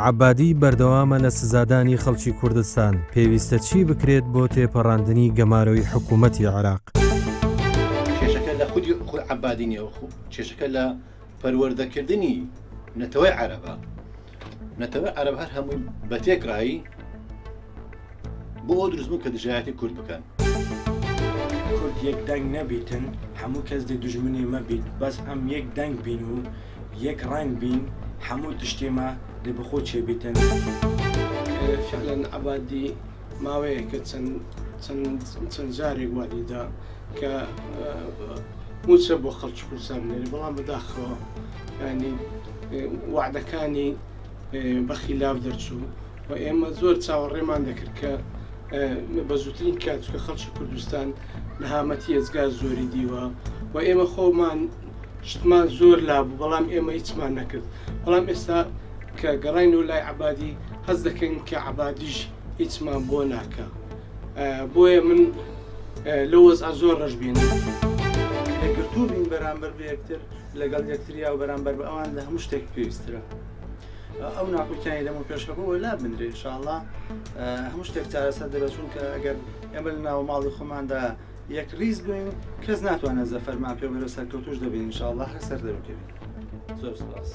عەبادی بەردەوامە لە سزادانی خەڵکی کوردستان، پێویستە چی بکرێت بۆ تێپەڕاندنی گەمارۆی حکوومەتی عێراق؟ کێشەکە لە خودی عەبادی نییە، کێشەکە لە پەروەردەکردنی نەتەوەی عەرەبە. نەتەوەی عەرەب هەر هەمووی بە تێکڕایی بۆ ئەو دروست بوون کە دژایەتی کورد بکەن. کورد یەک دەنگ نەبیتن هەموو کەس دێ دوژمنێ مە بیت بەس ئەم یەک دەنگ بین و یەک ڕەنگ بین هەموو تشتێ مە دێ بخۆ چێ بیتن. فعلا عەبادی ماوەیەکە چەند چەند چەند جارێک وادی دا کە موچە بۆ خەڵکی کوردستان بنێرێ بەڵام بەداخەوە ینی وعدەکانی بە خیلاف دەرچوو و ئێمە زۆر چاوەڕێمان دەکرد کە بە زووترین کات چونکە خەڵکی کوردستان نەهامەتی ئێجگار زۆری دیوە و ئێمە خۆمان شتمان زۆر لابوو بەڵام ئێمە هیچمان نەکرد بەڵام ئێستا کە گەڕاینەوە لای عەبادی هەست دەکەین کە عەبادیش هیچمان بۆ ناکا بۆیە من لەو وەزعە زۆر ڕەشبینم. یەکگرتوو بین بەرامبەر بە یەکتر لەگەڵ یەکتریا و بەرامبەر بە ئەوان لە هەموو شتێک پێویسترە ئەو ناکۆکیانی لەمە پێش هەبوو وەلا بنرێ ئینشاءاللە هەموو شتێک چارەسەر دەبێت چونکە ئەگەر ئێمە لە ناو ماڵی خۆماندا یەک ڕیز بووین کەس ناتوانێت زەفەرمان پێ بەرە سەرکەوتوش دەبین ئینشاءاللە هەر سەر دەبکەوین زۆر سپاس.